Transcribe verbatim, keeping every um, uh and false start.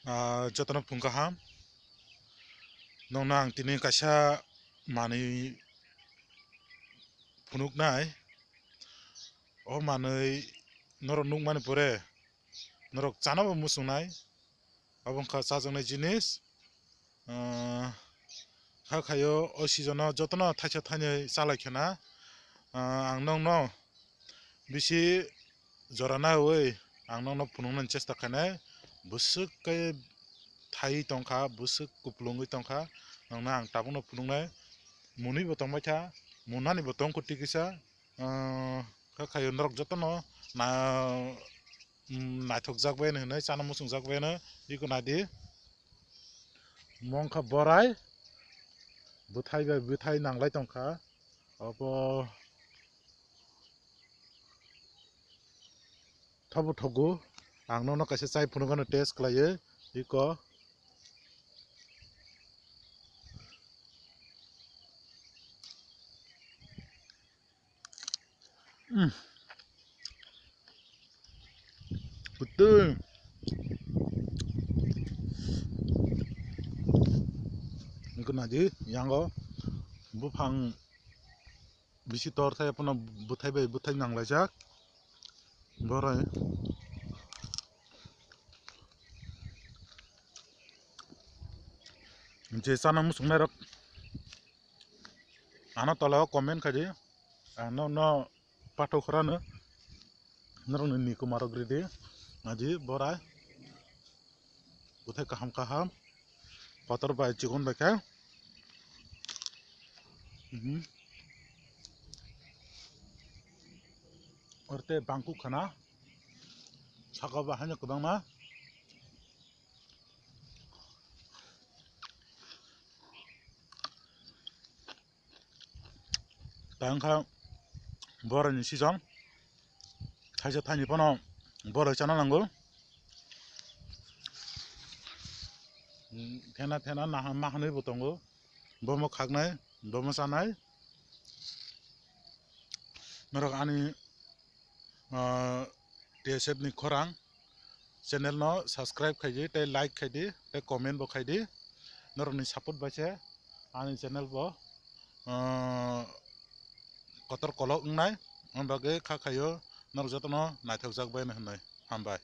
Ah, jotono phung kaham. Nongno ang tini kaisa manwi phunuknai. O manwi norok nukmani pore norok chanabo muchungnai. Abo wngkha chajaknai jinis. Ah, kha khaio o season-o jotono thaisa thainwi chalai khena. Ah, ang nongno bisi jora nawi ang nongno phunuknani chesta khainai. Bwswk khe thaiwi tongkha, bwswk kupulungwi tongkha, nongno ang tabukno phunuknai. Munwibo tongbaikha, munanibo tongkha tikisa. Ah, kha khaio norok jotono na, mm, naithokjak bai hinwi chana muchungjak bai hinwi iko naidi. Mongkha borai, bwthai bai bwthai nanglai tongkha. Obo thobu thogo, ang nono kaisa chai phunukgano test khlaiwi iko. Mm. Betul. Niko naidi, yango buphang bisi tor thai, pono bwthai bai bwthai nanglaijak. Borai. Je chana muchungnai rok. Ano tola o comment khaidi. Ano no pathok khorano. Norok ni nikomaro gridi. Naidi borai. Bwthai kaham kaham. Kotor bai chikon bai khe. Mhm. Orte bangkuk khana. Saka ba hanya kwbangma. Tangkha boroni season, thaisa thaini phano boroi chana nango. Thena thena naha mahanwi bo tongo, bomo khaknai, bomo chanai. Norok ani, ah, T S F ni khorang channel no subscribe khaidi, tei like khaidi, tei comment bo khaidi. Norokni support bai se ani channel bo, ah, kotor kolok wngnai. Ang bagwi kha khaio norok jotono naithokjak bai hinwi. Hambai.